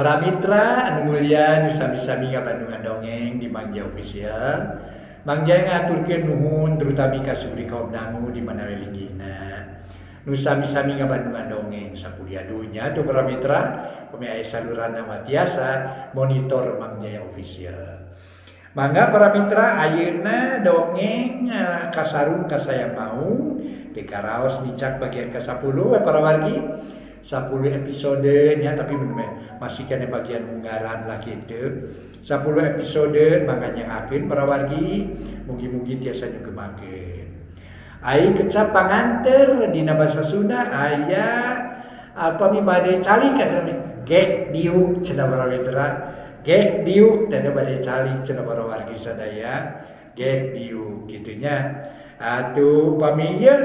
Para mitra anu mulia nu sami-sami ngabandungan dongeng di Mang Jaya Official. Mang Jaya ngaturkeun nuhun terutami ka suri kaum dangu di mana we linggihna. Nu sami-sami ngabandungan dongeng sakuliah dunya tuh para mitra pami aya saluran mah tiasa monitor Mang Jaya Official. Mangga para mitra ayeuna dongeng kasarung kasayang maung pikaraos nincak bagian ke-10 we para wargi. 10 episode nya tapi masih kena bagian munggaran lah gitu. 10 episode mangga nyangakeun para wargi mugi-mugi tiasa nyugemakeun. Ai kecap panganter dina basa Sunda aya apa mi bade calik atuh gek diuk cenah para mitra. Gek diuk teh bade calik cenah para wargi sadaya. Gek diuk kitu nya. Atuh pami ieu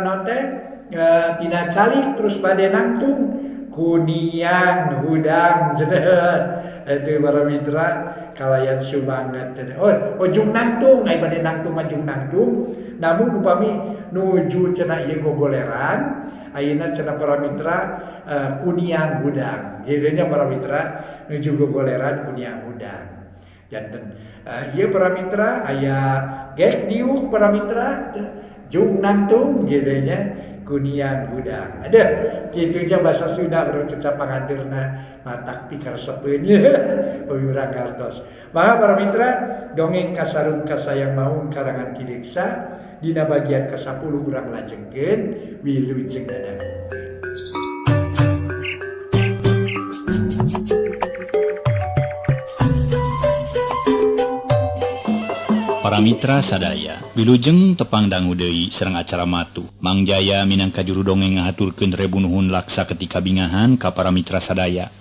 non teh tina calik terus bade nangtung kuniang hudang itu para mitra kalayan sumangat oh ujung nangtung ai bade nangtung mah jung nangtung namun upami nuju cenah ieu gogoleran ayeuna cenah para mitra kuniang hudang kitu nya para mitra nuju gogoleran kuniang hudang janten ieu para mitra aya gek diuk para mitra jung nangtung kitu nya kuniang hudang. Ada kitunya bahasa Sunda baru kecap panganteurna matak pikaresepeun pami urang ngartos. Maka para mitra dongeng kasarung kasayang maung karangan Ki Deksa dina bagian ke-10 urang lajengkeun wilujeng ngadangu. Para mitra sadaya, wilujeng tepang dangu deui sareng acara matu. Mang Jaya minangka juru dongeng ngahaturkeun rebu nuhun laksa ketika bingahan ka para mitra sadaya.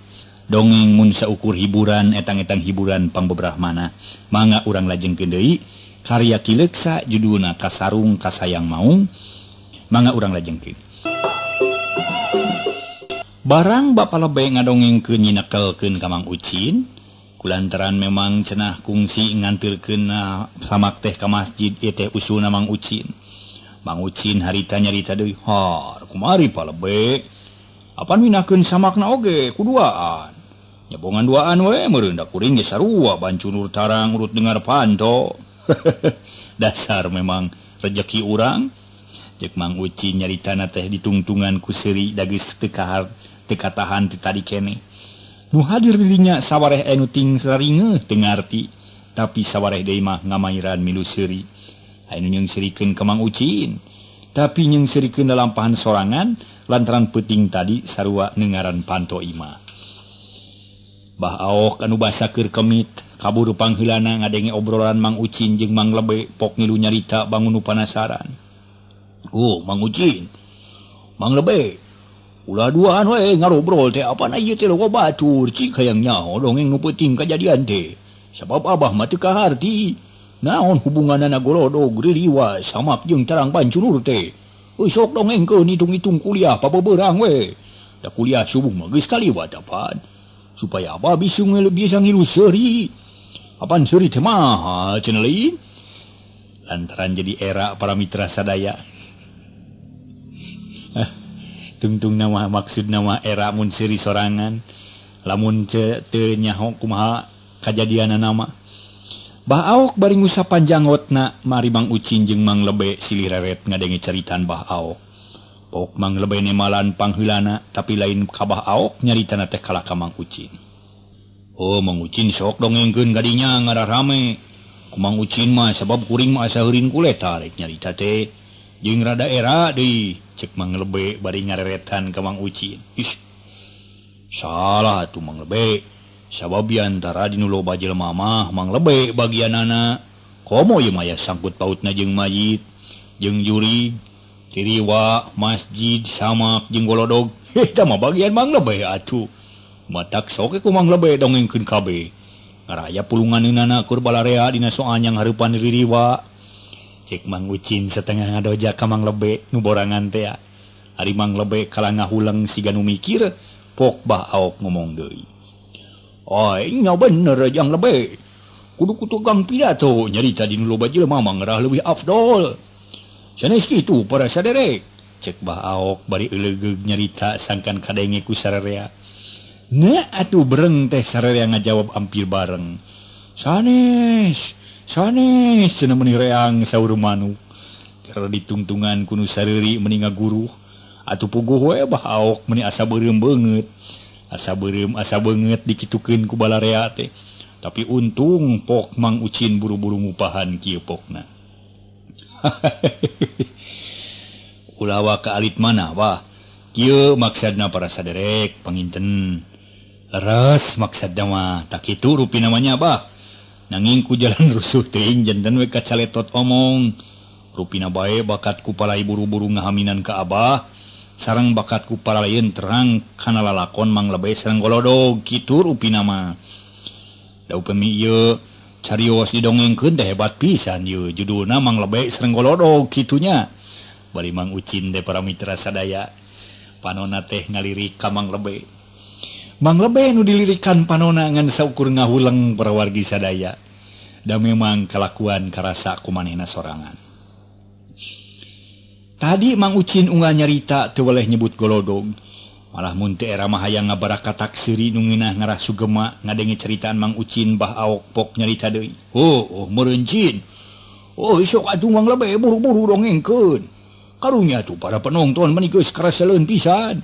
Dongeng mun saukur hiburan etang-etang hiburan pangbebrahmana. Mangga urang lajengkeun deui karya Ki Leksa judulna Kasarung Kasayang Maung. Mangga urang lajengkeun. Barang Bapa Lebe ngadongengkeun nyinekelkeun ka Mang Ucin. Kulantaran memang cenah kungsi nganterkeun samak teh ka masjid ieu teh usulna Mang Ucin. Mang Ucin harita nyarita deui, "Har, kumari Palebe. Apan minakeun samakna oge kuduaan. Nyabongan duaan we meureun da kuring ge sarua bancunur tarang urut dengar panto." Dasar memang rejeki urang. Ceuk Mang Ucin nyaritana teh ditungtungan ku seuri da geus teu katahan ti tadi keneh. Nu hadir dirinya sawareh anu ting saringeuh teu ngarti, tapi sawareh deui mah ngamairan milu seuri. Anu nyeungseurikeun ka Mang Ucin, tapi nyeungseurikeun lalampahan sorangan lantaran peuting tadi sarua nengaran panto imah. Bah Aok anu basa keur kemit, kaburu pangheulana ngadenge obrolan Mang Ucin jeung Mang Lebe pok ngilu nyarita bangun nu panasaran. "Oh, Mang Ucin, Mang Lebe, ulah duaan we ngarobrol teh apana ieu teh loba batur cik hayang nyaho dongeng nu peuting kajadian teh. Sabab abah mah teu kaharti. Naon hubunganana golodog ririwa samak jeung tarang pancurur teh. Euy sok dongengkeun hitung-hitung kuliah pabeberang we. Da kuliah subuh mah geus kaliwat apan. Supaya abah bisa bisa ngilu seuri. Apan seuri teh maha cenah lain." Lantaran jadi era para mitra sadaya. Tungtung nama maksud nama era mun seuri sorangan lamun teu nyaho kumaha kajadianna nama. Bah Aok bari ngusapan janggotna mari Mang Ucin jeung Mang Lebe silih reret ngadenge caritan Bah Aok. Pok Mang Lebe nemalan pangheulana tapi lain ka Bah Aok nyaritana teh kalah ka Mang Ucin. "Oh Mang Ucin sok dongengkeun ka dinya ngararame. Ku Mang Ucin mah sabab kuring mah asa heurin kuleta rek nyarita teh jeung rada era deui." Cek Mang Lebe bari ngareretan ka Mang Ucin. "Ih, salah atuh Mang Lebe. Sabab diantara dinu loba jelema mah Mang Lebe bagianana. Komo ieu mah aya sangkut pautna jeung mayit, jeung jurig, tiriwa, masjid, samak jeung golodog. Heh, tah mah bagian Mang Lebe atuh. Matak sok ku Mang Lebe dongengkeun kabeh. Ngaraya pulunganeunana keur balarea dina soal yang hareupan ririwa." Cek Mang Ucin setengah ngadoja ka Mang Lebe nu borangan teh. Ari Mang Lebe kalah ngahuleng siga nu mikir, pok Bah Aok ngomong deui. "Ai nya bener Jang Lebe. Kudu ku tukang pidato nyarita dinu loba jelema mah ngerah leuwih afdol. Sanes kitu para saderek." Cek Bah Aok bari eulegeug nyarita sangkan kadenge ku sararea. Nah atuh bereng teh sararea ngajawab ampir bareng. Sanes, sanes cenah meuni reang saur manuk. Keur ditungtungan ku nu sareuri meuni ngaguruh. Atuh puguh we Bah Aok meuni asa beureum beungeut. Asa beureum asa beungeut dikitukeun ku balarea teh. Tapi untung pok Mang Ucin buru-buru ngupahan kieu pokna. Ulawa ka alit mana wah. Kieu maksudna para saderek panginten. Leres maksudna mah tak kitu rupi namanya bah. Nanging ku jalan rusuh teuing janten we kacaletot omong. Rupina bae bakat ku palai buru-buru ngahaminan ka abah. Sareng bakat ku paralayeun terang kana lalakon Mang Lebe sareng golodog kitu rupina mah. Da upami ieu carios didongengkeun teh hebat pisan ieu judulna Mang Lebe sareng golodog kitunya. Bari Mang Ucin teh para mitra sadaya panona teh ngalirik ka Mang Lebe. Mang Lebe nu dilirikan panona ngan saukur ngahuleng para wargi sadaya. Da memang kalakuan karasa ku manehna sorangan. Tadi Mang Ucin unggal nyarita teu weleh nyebut golodog. Malah mun teu era mah hayang ngabarakatak seuri nu ngeunah ngarah sugema ngadenge ceritaan Mang Ucin Bah Aok pok nyarita deui. Oh, meureun Cin. Oh, sok atuh Mang Lebe buru-buru dongengkeun. Karunya tuh para penonton meni geus karaseleun pisan.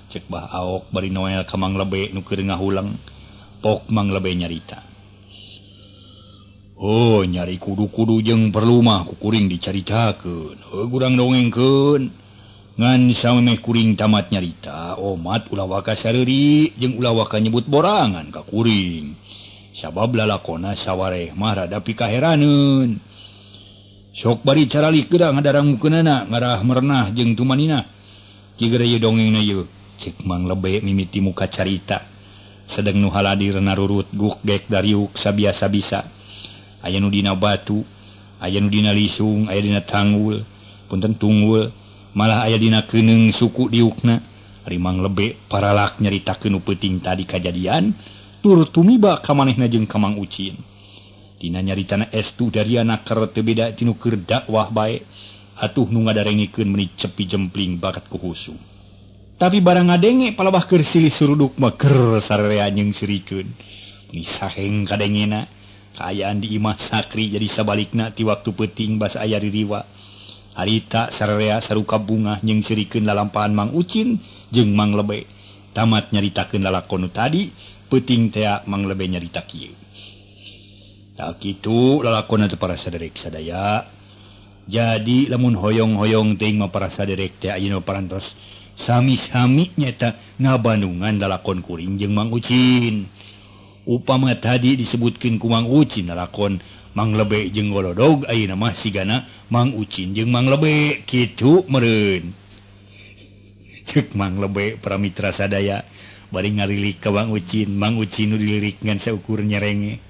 Cek Bah Aok bari noel ka Mang Lebe nu keur ngahuleng. Pok Mang Lebe nyarita. Oh, nyari kudu-kudu jeung perlu mah ku kuring dicaritakeun. Heuh urang dongengkeun. Ngan samemeh kuring tamat nyarita, omat ulah waka sareuri jeung ulah waka nyebut borangan ka kuring. Sabab lalakona sawareh mah rada pikaheraneun. Sok bari caralik geura ngadarangukeunana ngarah merenah jeung tumanina. Kieu ieu dongengna ieu. Cek Mang Lebe mimiti muka carita. Sedeng nu haladir narurut guk gek dariuk sabiasa-bisa. Aya nu dina batu, aya nu dina lisung, aya dina tanggul, punten tunggul, malah aya dina keuneung suku diukna. Ari Mang Lebe paralak nyaritakeun nu peuting tadi kajadian, tur tumiba ka manehna jeung ka Mang Ucin. Dina nyaritana estu dariana keur teu beda tinu keur dakwah bae, atuh nu ngadarengikeun meuni cepi jempling bakat ku husu. Tapi barang ngadenge palebah keur silih suruduk mah keur sararea jeung sirikeun. Meuni saheng kadengena. Kaayaan di imah Sakri jadi sabalikna ti waktu peuting basa aya ririwa. Harita sararea saruka bungah jeung sirikeun lalampahan Mang Ucin jeung Mang Lebe. Tamat nyaritakeun lalakon nu tadi, peuting tea Mang Lebe nyarita kieu. Tak kitu lalakonna teh para saderek sadaya. Jadi lamun hoyong-hoyong teuing mah para saderek teh ayeuna parantos sami-sami nyaeta ngabandungan lalakon kuring jeung Mang Ucin. Upama tadi disebutkeun ku Mang Ucin lalakon Mang Lebe jeung golodog ayeuna mah sigana Mang Ucin jeung Mang Lebe kitu meureun. Ceuk Mang Lebe para mitra sadaya bari ngalilik ka Mang Ucin, Mang Ucin nu dilirik ngan saukur nyerenge.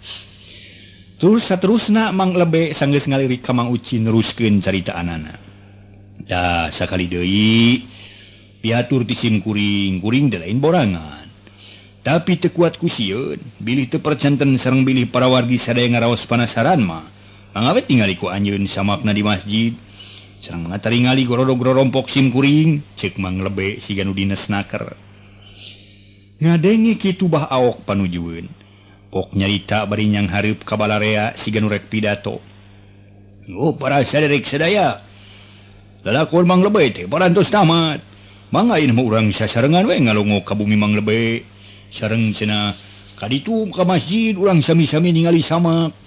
Terus saterusna Mang Lebe sanggeus ngalirik ka Mang Ucin neruskeun caritaanana. Dah sakali deui piatur ti sim kuring, kuring teh lain borangan. Tapi teu kuat ku sieun, bilih teu percanten sareng bilih para wargi sadaya ngaraos panasaran mah. Mangga we tingali ku anjeun samakna di masjid. Sareng mangga taringali gorodog rorompok sim kuring, ceuk Mang Lebe siga nu dines naker. Ngadenge kitu Bah Aok panujueun. Pok nyarita bari nyang hareup ka balarea siga nu rek pidato. Oh, para saderek sadaya. Lalakon Mang Lebe teh parantos tamat. Mangga ieu mah urang sasarengan we ngalongo ka bumi Mang Lebe. Sareng cenah kaditu ka masjid urang sami-sami ningali samak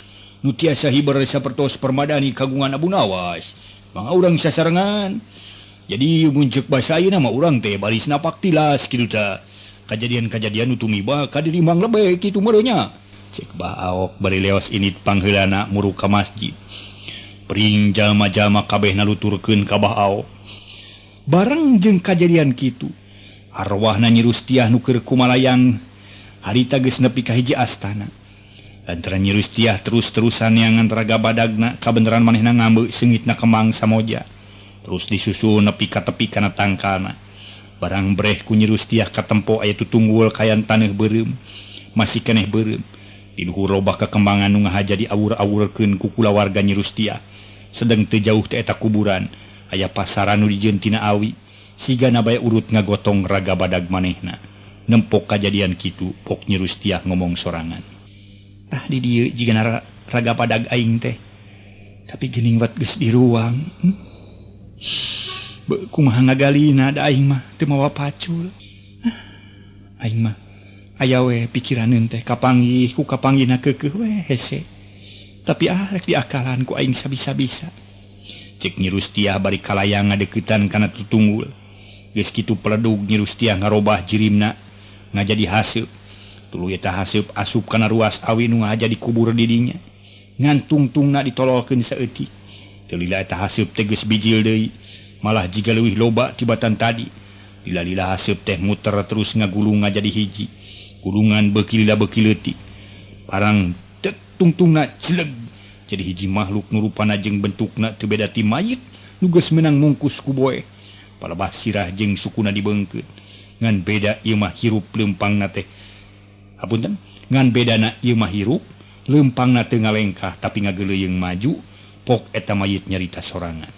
nu tiasa hiber sapertos permadani kagungan Abu Nawas. Mangga urang sasarengan. Jadi mun ceuk basa ayeuna mah urang teh baris napak tilas kitu tah. Kajadian-kajadian nu tumiba ka diri Mang Lebe kitu meureun nya. Cek Bah Aok bari leos init pangheulana muruk ka masjid. Pring jalma-jalma kabeh naluturkeun ka Bah Aok. Bareng jeung kajadian kitu arwahna Nyi Rustiah nu keur kumalayang harita geus nepi ka hiji astana. Lantaran Nyi Rustiah terus-terusan neangan raga badagna kabeneran manehna ngambeu seungitna kembang samoja. Terus disusul nepi ka tepi kana tangkalna. Barang breh ku Nyi Rustiah katempo aya tutunggul kayan taneuh beureum, masih keneh beureum. Di luhur loba kakembangan nu ngahaja diawur-awurkeun ku kulawarga Nyi Rustiah. Sedeng teu jauh teh eta kuburan, aya pasaran nu dijieun tina awi. Sigana bae urut ngagotong raga badag manehna. Nempok kajadian kitu pok Nyi Rustiah ngomong sorangan. Tah di dieu jiga raga padag aing teh. Tapi geuning wat geus di ruang. Kumaha ngagalina da aing mah teu mawa pacul. Aing mah aya we pikiraneun teh kapanggih ku kapanggihna keukeuh we hese. Tapi rek diakalan ku aing sabisa-bisa. Cek Nyi Rustiah bari kalayang ngadeuketan kana tutunggul. Geus kitu peledug Nyi Rustiah ngarobah jirimna ngajadi haseup. Tuluy eta haseup asup kana ruas awi nu ngaja dikubur di dinya. Ngan tungtungna ditololkeun saeutik. Teu lila eta haseup teh geus bijil deui. Malah jiga leuwih loba tibatan tadi. Lila-lila haseup teh muter terus ngagulung ngajadi hiji. Gulungan beuki lila beuki leutik. Parang tek tungtungna celeg. Jadi hiji makhluk nu rupana jeung bentukna teu beda ti mayit nu geus meunang mungkus ku boe. Palebah sirah jeung sukuna dibeungkeut. Ngan beda ieu mah hirup leumpangna teh. Hapunten, ngan bedana ieu mah hirup leumpangna teu ngalengkah tapi ngageuleuyeung maju pok eta mayit nyarita sorangan.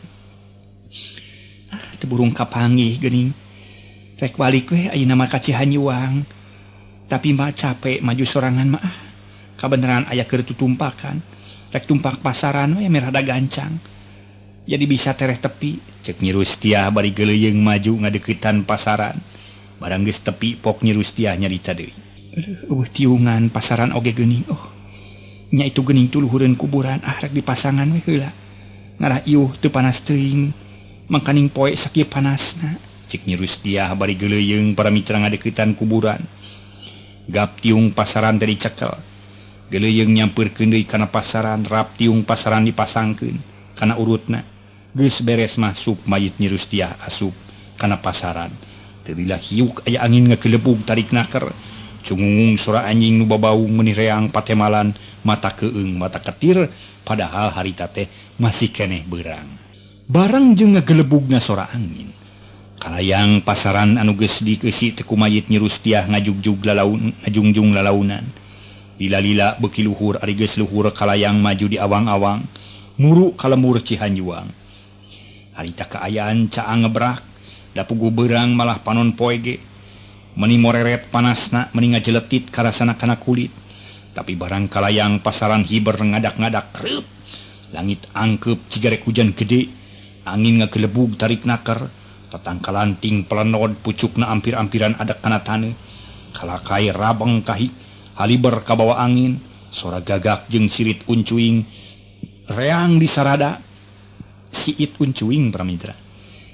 Teu burung kapanggih geuning. Rek balik we ayeuna mah ka Cihanyuang. Tapi mah capek maju sorangan mah. Kabeneran aya keur tutumpakan. Rek tumpak pasaran we merada gancang. Jadi bisa tereh tepi. Cek Nyi Rustiah bari geuleuyeung maju ngadeuketan pasaran. Barang geus tepi pok Nyi Rustiah nyarita deui. Aduh, tiungan pasaran oge geuning. Oh. Nya itu geuning tuluhureun kuburan rek dipasangan we heula. Ngarah iuh teu panas teuing. Mangkaning poe sakieu panasna. Cek Nyi Rustiah bari geuleuyeung para mitra ngadeuketan kuburan. Gap tiung pasaran teh dicekel. Geuleuyeung nyampeurkeun deui kana pasaran, rap tiung pasaran dipasangkeun kana urutna. Geus beres mah sup mayit Nyi Rustiah asup kana pasaran. Teu lila hiuk aya angin ngagelebug tarik naker. Cungungung sora anjing nu babaung meuni reang patemalan, mata keung mata ketir, padahal harita teh masih keneh beurang. Barang jeung ngagelebugna sora angin. Kalayang pasaran anu geus dikeusi teh ku mayit Nyi Rustiah ngajugjug lalaun ngajungjung lalaunan. Lila-lila beuki luhur ari geus luhur kalayang maju di awang-awang, muru ka lemur Cihanjuang. Harita kaayaan caang ngebrak, da puguh beurang malah panon poe ge. Meni moreret panasna, meni ngajeletit karasana kana kulit. Tapi barang kalayang pasaran hiber ngadak-ngadak kreup. Langit angkeup ciga rek hujan gede. Angin ngagelebug tarik naker, tatangkalanting pelenod pucukna ampir-ampiran adak kana taneuh. Kalakai rabeng kahi, haliber kabawa angin, sora gagak jeung sirit uncuing, reang disarada, siit uncuing pramitra.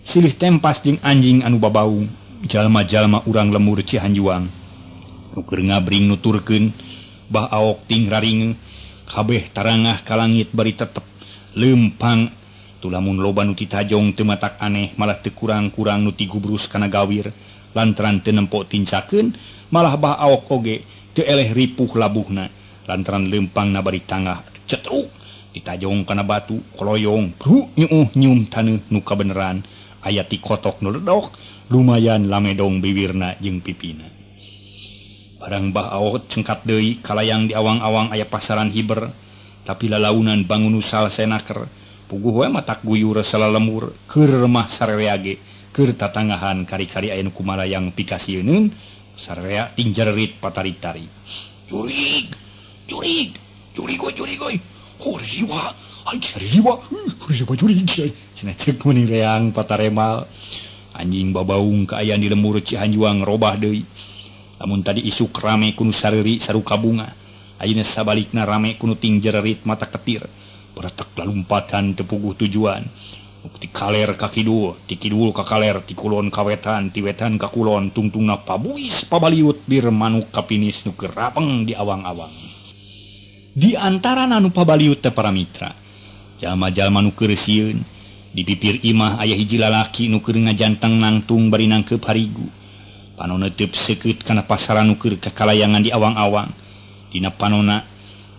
Silih tempas jeung anjing anu babaung, jalma-jalma urang lemur Cihanjuang. Nu keur ngabring nuturkeun, bah aok ting raringe, kabeh tarangah ka langit bari tetep leumpang. Tulamun loba nu titajong teu matak aneh malah teu kurang-kurang nu tigubrus kana gawir lantaran teu nempo tincakeun malah bah aok oge teu eleh ripuh labuhna lantaran leumpangna bari tangah cetruk ditajong kana batu koloyong bru nyuuh nyum taneuh nu kabeneran aya ti kotok nu ledok lumayan lamedong bibirna jeung pipina. Barang bah aok cengkat deui kalayang di awang-awang aya pasaran hiber tapi lalaunan bangun nu salsenaker. Puguh we matak guyur salalemur keur mah sararea ge keur tatangahan kari-kari aya nu kumalayang pikasieuneun sararea ting jererit patari-tari. Jurig jurig jurigoy jurigoy horiwa hariwa horiwa jurig cenah ceuk meuni reang pataremal. Anjing babaung kaayaan di lemur Cihanjuang robah deui. Lamun tadi isuk rame ku nu sareuri saruka bunga ayeuna sabalikna rame ku nu ting jererit mata ketir. Beretek lalumpatan teu puguh tujuan. Ti kaler ka kidul, ti kidul ka kaler, ti kulon ka wetan, ti wetan ka kulon, tungtungna pabuis pabaliut bir manuk kapinis nu keur rapeng di awang-awang. Di antara anu pabaliut teh para mitra, jalma-jalma nu keur sieun, di pipir imah aya hiji lalaki nu keur ngajanteng nangtung bari nangkeup harigu. Panonna teup seukeut kana pasaran nu keur kakalayangan di awang-awang. Dina panonna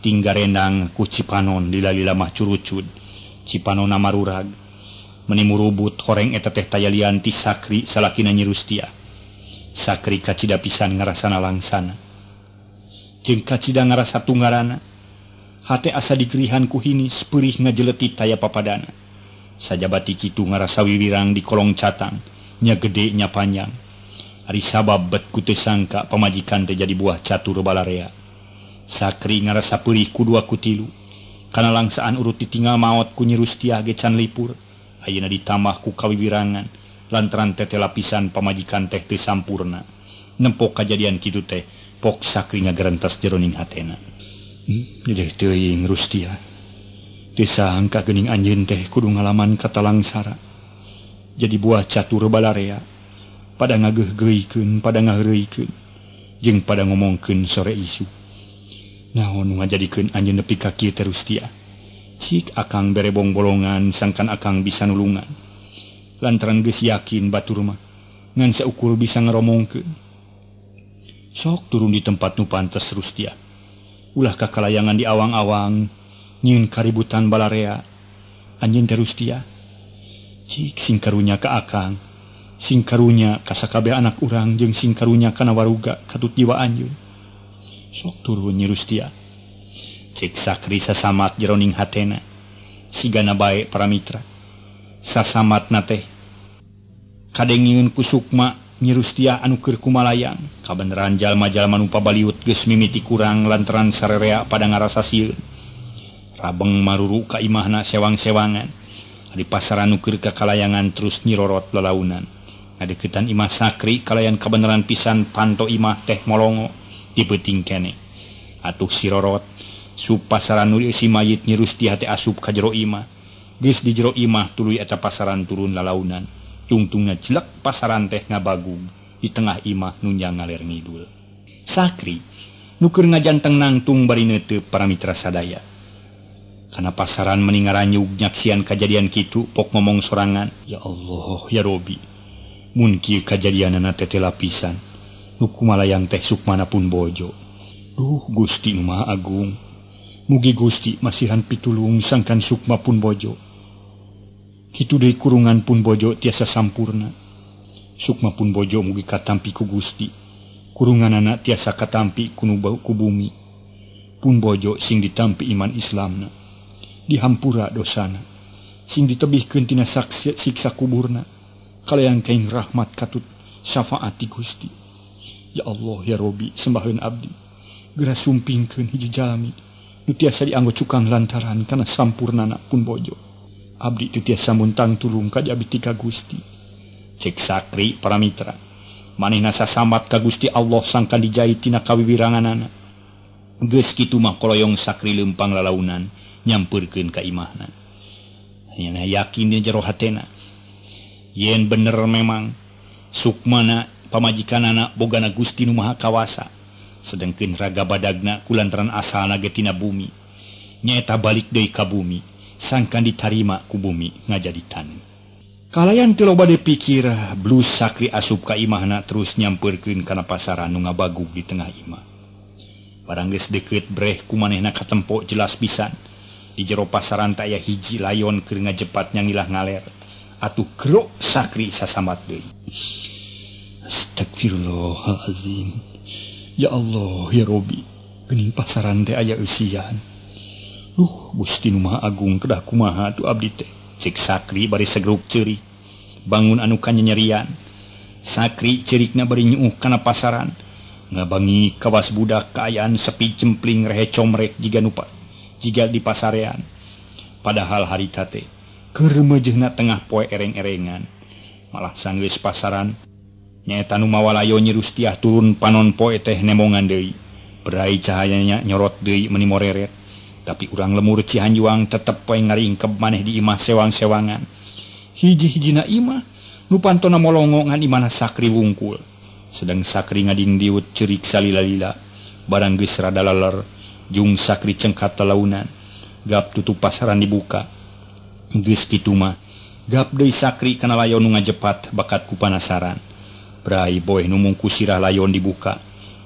tinggarendang ku Cipanon lila-lila mah curucud. Cipanona marurag. Meni murubut horeng eta teh tayalian ti Sakri salakina Nyi Rustiah. Sakri kacida pisan ngarasana langsana. Jeung kacida ngarasa tunggarana. Hate asa dikerihan ku hinis peurih ngajeletit taya papadana. Sajabati kitu ngarasa wiwirang di kolong catang, nya gede nya panjang. Ari sabab bet ku teu sangka pamajikan teh jadi buah catur balarea. Sakri ngarasa peurih ku dua ku tilu. Kana langsaan urut ditinggal maot ku Nyi Rustiah ge can lipur. Ayeuna ditambah ku kawiwirangan lantaran teh lapisan pamajikan teh teu sampurna. Nempo kajadian kitu teh pok Sakri ngagerentas jeroning hatena. Dedeh teuing Rustiah. Teu sangka geuning anjeun teh kudu ngalaman katalangsara. Jadi buah catur balarea. Pada ngageuh-geuikeun, pada ngaheureuykeun, jeung pada ngomongkeun sore isu. Naon nu ngajadikeun anjeun nepi ka kieu teh Rustiah? Cik akang bere bongbolongan sangkan akang bisa nulungan. Lantaran geus yakin batur mah ngan saukur bisa ngaromongkeun. Sok turun di tempat nu pantes Rustiah. Ulah kakalayangan di awang-awang nyieun kaributan balarea. Anjeun teh Rustiah. Cik sing karunya ka akang, sing karunya ka sakabeh anak urang jeung sing karunya kana waruga katut jiwa anjeun. Sok turun Nyi Rustiah. Cek Sakri sasamat jeroning hatena. Sigana bae para mitra. Sasamatna teh kadengieun ku sukma Nyi Rustiah anu keur kumalayang. Kabeneran jalma-jalma nu pabaliut geus mimiti kurang lantaran sarerea pada ngarasa sieun. Rabeng maruru ka imahna sewang-sewangan. Di pasaran nu keur kakalayangan terus nyirorot lalaunan. Ngadeukeutan imah Sakri kalayan kabeneran pisan panto imah teh molongo di peuting keneh. Atuh sirorot sup pasaran nu eusi mayit Nyi Rustiah teh asup ka jero imah. Geus di jero imah tuluy eta pasaran turun lalaunan. Tungtungna jelek pasaran teh ngabagug di tengah imah nunjang ngaler ngidul. Sakri nu keur ngajanteng nangtung bari neuteup para mitra sadaya. Kana pasaran meni ngaranyug nyaksian kajadian kitu pok ngomong sorangan, ya Allah ya Robi, mun kieu kajadianana teh lapisan nu kumalayang teh sukmana pun bojo. Duh Gusti nu Maha Agung, mugi Gusti masihan pitulung sangkan sukma pun bojo. Kitu deui kurungan pun bojo tiasa sampurna. Sukma pun bojo mugi katampi ku Gusti, kurunganana tiasa katampi ku nu ku bumi. Pun bojo sing ditampi iman Islamna, dihampura dosana, sing ditebihkeun tina siksa kuburna, kalayan kaing rahmat katut syafaat ti Gusti. Ya Allah ya Robi, sembaheun abdi geura sumpingkeun hiji jalmi nu tiasa dianggo cukang lantaran kana sampurnana pun bojo. Abdi teu tiasa muntang tulung ka abdi ti ka Gusti. Cek Sakri para mitra, manehna sasambat ka Gusti Allah sangkan dijait tina kawiwiranganana. Geus kitu mah koloyong Sakri leumpang lalaunan nyampeurkeun ka imahna. Nya yakin di jero hatena yen bener memang sukmana pamajikanana bogana Gusti nu Maha Kawasa, sedengkeun raga badagna kulantaran asalna ge tina bumi, nyaeta balik deui ka bumi sangkan ditarima ku bumi ngajadi taneuh. Kalayan teu loba dipikir, blus Sakri asup ka imahna terus nyampeurkeun kana pasaran nu ngabagug di tengah imah. Barang geus deukeut breh ku manehna katempo jelas pisan. Di jero pasaran teh aya hiji layon keur ngajepat nyangilah ngaler. Atuh krok Sakri sasambat deui. Astagfirullahalazim. Ya Allah ya Robi, geuning pasaran teh aya eusian. Duh Gusti nu Maha Agung kedah kumaha atuh abdi teh. Cek Sakri bari segruk ceurik. Bangun anu kanyanyerian. Sakri ceurikna bari nyuuh kana pasaran. Ngabangi kawas budak kaayaan sepi cempling rehe comrek jiga nupa jiga di pasarean. Padahal harita teh keur meujeuhna tengah poe ereng-erengan. Malah sanggeus pasaran nyaeta nu mawa layo Nyi Rustiah turun panon poe teh nemongan deui. Berai cahayanya nyorot deui meni moreret. Tapi urang lemur Cihanjuang tetep poe ngaringkeb maneh di imah sewang-sewangan. Hiji-hijina imah nu pantona molongo ngan imahna Sakri wungkul. Sedang Sakri ngadingdiut cerik salila-lila. Barang geus rada laler jung Sakri cengkat talaunan. Gap tutup pasaran dibuka. Geus kitu mah gap deui Sakri kana layon nu ngajepat bakat ku panasaran. Brai boeh nu mungku sirah layon dibuka.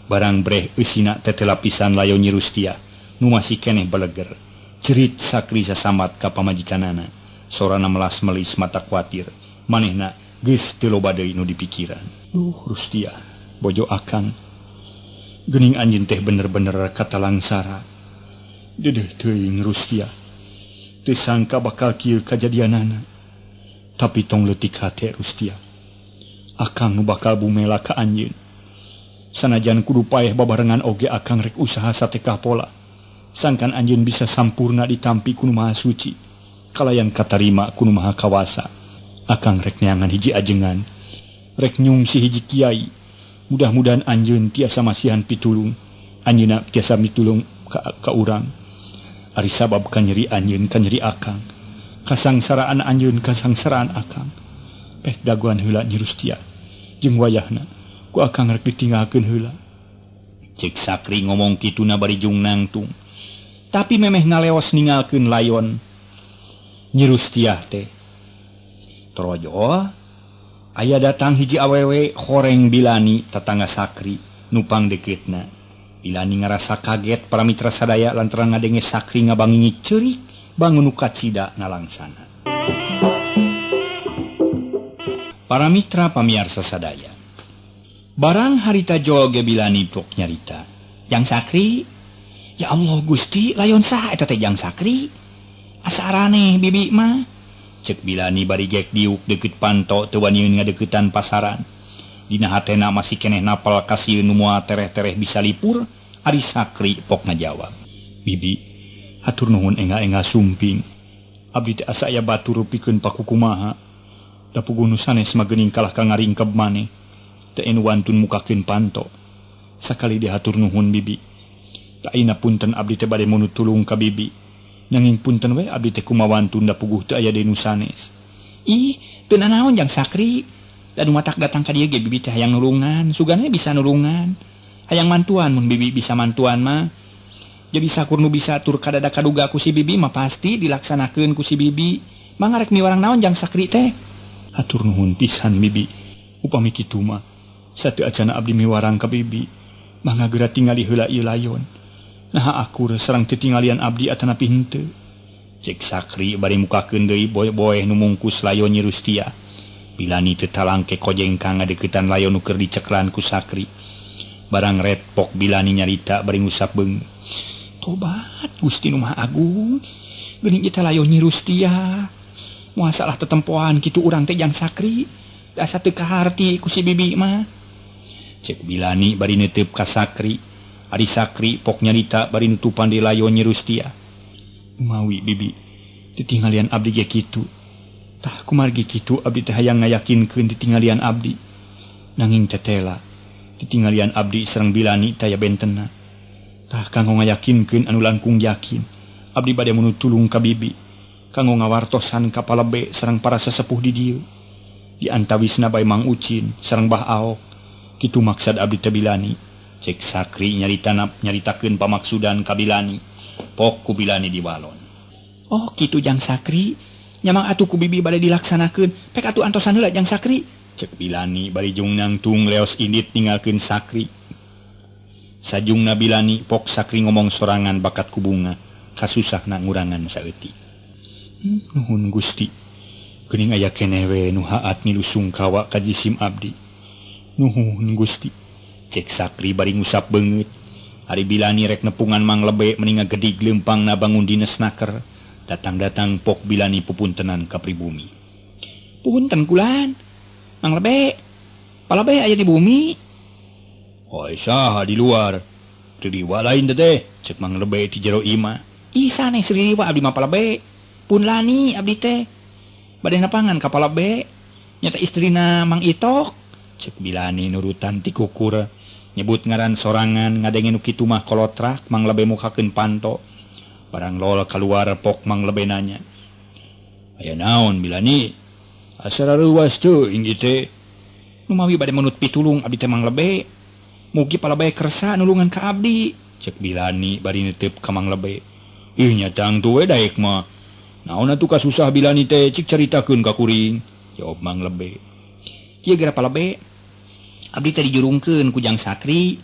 Barang breh eusina teh lapisan layon Nyi Rustiah nu masih keneh beleger. Cerit Sakri sasambat ka pamajikanana. Sorana melas-melis mata kuatir. Manehna geus teu loba deui nu dipikiran. Duh Rustiah, bojo akang. Geuning anjeun teh bener-bener katalangsara. Dedeh teuing Rustiah. Teu sangka bakal kieu kajadianana. Tapi tong leutik hate Rustiah. Akang nu bakal bumela ka anjeun. Sanajan kudu paeh babarengan oge akang rek usaha satekah pola. Sangkan anjeun bisa sampurna ditampi ku Nu Maha Suci. Kalayan katarima ku Nu Maha Kawasa. Akang rek neangan hiji ajengan. Rek nyungsi hiji kiai. Mudah-mudahan anjeun tiasa masihan pitulung. Anjeunna tiasa mitulung ka urang. Ari sabab kanyeri anjeun kanyeri akang. Kasangsaraan anjeun kasangsaraan akang. Pek dagoan heula Nyi Rustia. Jeung wayahna ku akang rek ditinggalkeun heula. Cek Sakri ngomong kituna bari jung nangtung. Tapi memeh ngaleos ninggalkeun layon Nyi Rustiah teh. Torojo aya datang hiji awewe horeng Bilani tatangga Sakri nupang deketna. Bilani ngarasa kaget para mitra sadaya lantaran ngadenge Sakri ngabangingi ceurik bangun nu kacida ngalangsana. Para mitra pamiarsa sadaya. Barang harita jol ge Bilani pok nyarita. Jang Sakri, ya Allah Gusti, layon saha eta teh Jang Sakri? Asa araneh bibi mah. Cek Bilani bari gek diuk deukeut panto teu waniun ngadeuketan pasaran. Dina hatena masih keneh napal kasieun nu moal tereh-tereh bisa lipur, ari Sakri pok ngajawab. Bibi, hatur nuhun enga-enga sumping. Abdi teh asa aya batur pikeun pakukumaha. Da puguh nu sanes mah geuning kalah ka ngaringkeb maneh. Teu enu wantun mukakeun panto. Sakali dihatur nuhun bibi. Taina punten abdi teh bade munu tulung ka bibi. Nanging punten we abdi teh kumawantun da puguh teu aya deui nu sanes. Ih, teu nanaon Jang Sakri. Da nu matak datang ka dieu ge bibi teh hayang nulungan, sugana bisa nulungan. Hayang mantuan mun bibi bisa mantuan mah. Jadi sakur nu bisa tur kadada kaduga ku si bibi mah pasti dilaksanakeun ku si bibi. Mangga rek miwarang naon Jang Sakri teh? Hatur nuhun pisan bibi. Upami kitu mah satu acana abdi miwarang ka bibi. Mangga geura tingali heula ieu layon. Naha akur sareng teu tinggalian abdi atanapi henteu. Cek Sakri bari mukakeun deui boe-boeh nu mungkus layon Nyi Rustia. Bilani teu talangke kojengkang ngadeuketan layon nu keur diceklan ku Sakri. Barang retpok Bilani nyarita bari ngusap beung. Tobat Gusti Nu Maha Agung. Geuning ieu teh layon Nyi Rustia. Moal salah tetempoan kitu urang teh Jang Sakri. Asa teu kaharti ku si bibi mah. Cek Bilani bari neuteup ka Sakri. Ari Sakri pok nyarita bari nutupan di layon Nyi Rustia. Mawi bibi, ditinggalian abdi ge kitu. Tah kumargi kitu abdi teh hayang ngayakinkeun ditinggalian abdi. Nanging tetela, ditinggalian abdi sareng Bilani taya bentena. Tah kanggo ngayakinkeun anu langkung yakin, abdi bade munu tulung ka bibi. Kanggo ngawartosan ka palebe sareng para sesepuh di dieu. Di antawisna bae Mang Ucin sareng Bah Aok. Kitu maksad abdi teh Bilani. Cek Sakri nyaritakeun pamaksudan ka Bilani. Pok ku Bilani diwalon. Oh kitu Jang Sakri, nyamang atuh ku bibi bade dilaksanakeun. Pek atuh antosan heula Jang Sakri. Cek Bilani bari jung nangtung leos indit ninggalkeun Sakri. Sajungna Bilani pok Sakri ngomong sorangan bakat ku bunga, kasusahna ngurangan saeutik. Nuhun Gusti. Geuning aya keneh we nu haat ngilu sungkawa ka jisim abdi. Nuhun Gusti. Cek Sakri bari ngusap beungeut. Ari Bilani rek nepungan Mang Lebe meni ngagedig leumpangna bangun dinas naker. Datang-datang pok Bilani pupuntenan ka pribumi. Punten kulan. Mang Lebe. Palebe aya di bumi. Oi saha di luar. Ririwa lain teh. Cek Mang Lebe ti jero imah. Ih sanes ririwa abdi mah palebe. Pun lani abdi teh. Bade nepangan ka palebe. Nyata istrina Mang Itok. Cek Bilani nurutan ti kukur. Nyebut ngaran sorangan ngadenge nu kitu mah kolotrak Mang Lebe mukakeun panto. Barang lol kaluar pok Mang Lebe nanya. Aya naon Bilani? Asa rareuwas teuing ieu teh. Numawi bade menut pitulung abdi teh Mang Lebe. Mugi palebe kersa nulungan ka abdi. Cek Bilani bari neuteup ka Mang Lebe. Ih nyatang tuh we daek mah. Naon atuh kasusah Bilani teh cik caritakeun ka kuring. Jawab Mang Lebe. Kieu geura palebe. Abdi teh dijurungkeun ku Jang Sakri.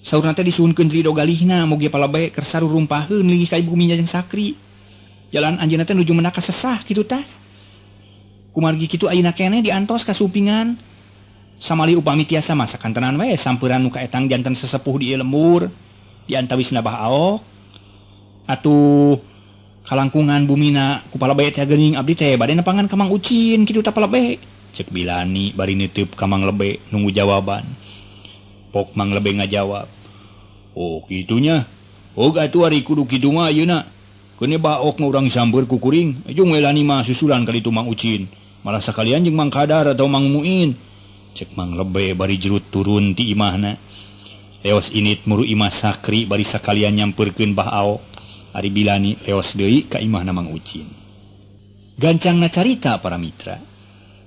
Saurna teh disuhunkeun ridho galihna mugi palebe kersa rurumpaheun linggih ka bumi Jang Sakri. Jalan anjeunna teh nuju menak kasesah kitu tah. Kumargi kitu ayeuna keneh diantos ka supingan. Samali upami tiasa mah sakantenan we sampeuran nu kaetang janten sesepuh di ieu lembur. Di antawisna Bah Aok. Atuh kalangkungan bumina ku palebe teh geuning abdi teh bade nepangan ka Mang Ucin kitu tah palebe. Cek Bilani bari nitip ka Mang Lebe nunggu jawaban. Pok Mang Lebe ngajawab. Oh kitunya. Oh atuh ari kudu kitu mah ayeuna. Keune baok mah urang samber ku kuring. Jeung Melani mah susulan kali itu Mang Ucin. Malah sakalian jeung Mang Kadar atau Mang Muin. Cek Mang Lebe bari jerut turun ti imahna. Leos init muru imah Sakri bari sakalian nyamperkeun Bah Aok. Ari Bilani leos deui ka imahna Mang Ucin. Gancangna carita para mitra.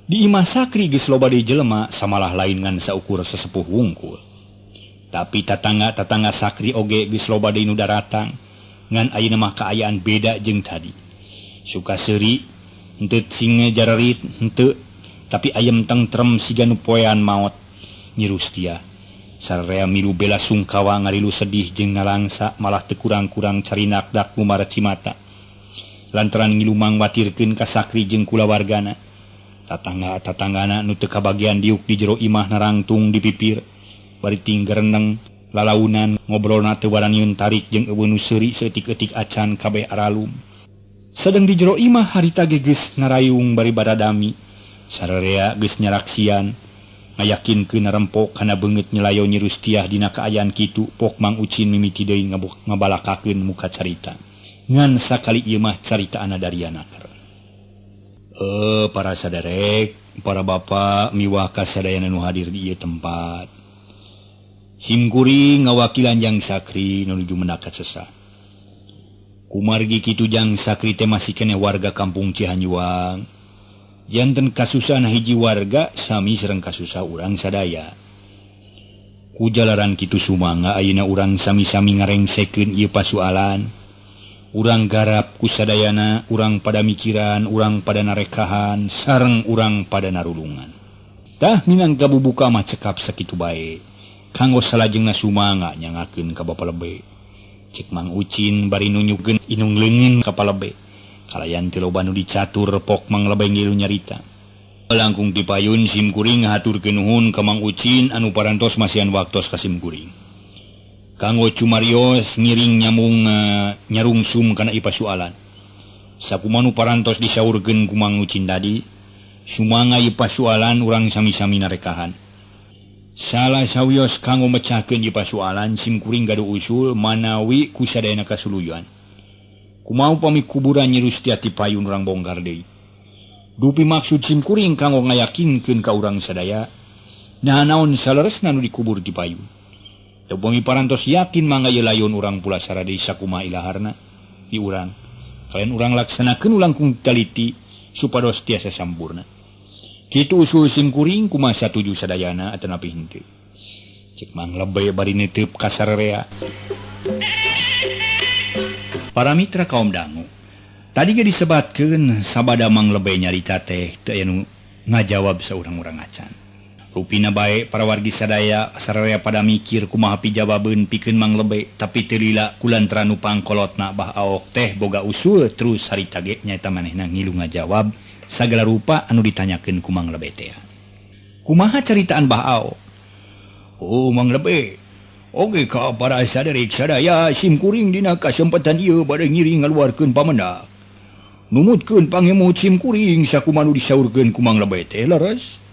Di imah Sakri geus loba deui jelema samalah lain ngan saukur sesepuh wungkul. Tapi tatangga-tatangga Sakri oge geus loba deui nu daratang ngan ayeuna mah kaayaan beda jeung tadi. Suka seuri henteu singe jararit henteu tapi ayem tengtrem siga nu poean maot. Nyi Rustia sararea milu bela sungkawa ngarilu sedih jeung ngalangsa malah teu kurang-kurang carinak dak kumareci mata. Lantaran ngilu mangwatirkeun ka Sakri jeung kulawargana. Tatangga-tatanggana nu teu kabagian diuk di jero imah narangtung di pipir bari tinggereneng lalaunan ngobrolna teu waranieun tarik jeung eueuh nu seuri saeutik-eutik acan kabeh aralum. Sadeng di jero imah harita ge geus ngarayung bari baradami. Sararea geus nyaraksian ngayakinkeun narempok kana beungeut nyelayo Nyi Rustiah dina kaayaan kitu. Pok Mang Ucin mimiti deui ngabalakakeun muka carita. Ngan sakali ieu mah caritaana Dariana. Para saderek, para bapak miwah kasadayana nu hadir di ieu tempat. Simkuring ngawakilan Jang Sakri nuju menakat sesah. Kumargi kitu Jang Sakri teh masih keneh warga kampung Cihanjuang. Janten kasusah hiji warga sami sareng kasusah urang sadaya. Ku jalaran kitu sumangga ayeuna urang sami-sami ngarengsekeun ieu pasualan. Urang garap kusadayana, urang pada mikiran, urang pada narekahan, sareng urang pada narulungan. Tah minangka bubuka mah cekap sakitu bae. Kanggo salajengna sumangga nyangakeun ka Bapa Lebe. Cek Mang Ucin bari nunyukeun inung leungeun ka Palebe. Kalayan teu loba nu dicatur pok Mang Lebe ngilu nyarita. Langkung tipayun simkuring ngahaturkeun nuhun ka Mang Ucin anu parantos masihan waktos ka simkuring. Kanggo cumarios ngiring nyamung nyarungsum kana ieu pasualan. Sakumanu parantos disaurkeun ku Mang Ucin tadi, sumangga ieu pasualan urang sami-sami narekahan. Salah sawios kanggo mecahkeun ieu pasualan simkuring gaduh usul manawi ku sadayana kasuluyuan. Kumaha upami kuburan Nyi Rustia ti payun urang bongkar deui. Dupi maksud simkuring kanggo ngayakinkeun ka urang sadaya, nah naon saleresna nu dikubur ti payun. Teu upami parantos yakin mangga ieu layon urang pulasara deui sakumaha ilaharna di urang. Kalian urang laksanakeun langkung taliti supados tiasa sampurna. Kitu usul simkuring kumaha satuju sadayana atanapi henteu. Cek Mang Lebe bari nitip ka sararea. Para mitra kaum dangu, tadi ge disebatkeun sabada Mang Lebe nyarita teh teu aya nu ngajawab saurang-urang acan. Rupina bae para wargi sadaya sararea pada mikir kumaha pijawabeun pikeun Mang Lebe, tapi teu lila kulantaran nu pangkolotna Bah Aok teh boga usul terus harita ge nyaeta manehna ngilu ngajawab sagala rupa anu ditanyakeun ku Mang Lebe teh. Kumaha caritaan Bah Aok? Oh Mang Lebe, oge ka para saderek sadaya simkuring dina kasempatan ieu bade ngiring ngaluarkeun pamendak. Numutkeun pangemut simkuring sakumaha nu disaurkeun ku Mang Lebe teh leres.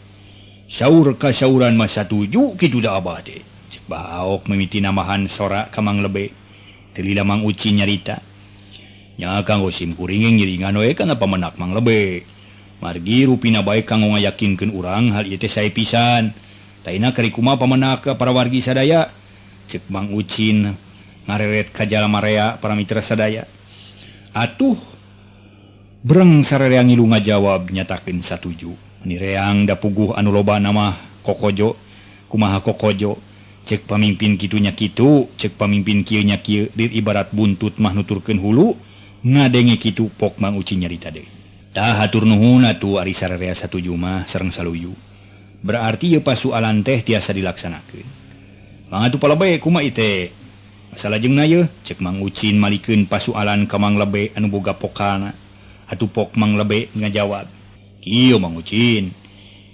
Saur kasauran mah satuju kitu da abah teh. Cek Bah Aok mimiti namahan sora ka Mang Lebe. Teu lila Mang Ucin nyarita. Nya kanggo simkuring ngiringan we kana pamendak Mang Lebe. Margi rupina bae kanggo ngayakinkeun urang hal ieu teh sae pisan. Taina kari kumaha pamendak para wargi sadaya. Cek Mang Ucin ngareret ka jalma rea para mitra sadaya. Atuh breng sararea ngilu ngajawab nyatakeun satuju. Nireang da puguh anu loba nama kokojo kumaha kokojo cek pamimpin kitunya kitu cek pamimpin kieu nya kieu dir ibarat buntut mah nuturkeun hulu ngadenge kitu pok Mang Ucin nyarita deui. Tah hatur nuhun atuh ari sararea satuju mah sareng saluyu. Berarti ieu pasualan teh tiasa dilaksanakeun. Mangga atuh Palebe kumaha ieu teh? Salajengna yeuh cek Mang Ucin malikeun pasualan ka Mang Lebe anu boga pokalna. Atuh pok Mang Lebe ngajawab. Kieu Mang Ucin,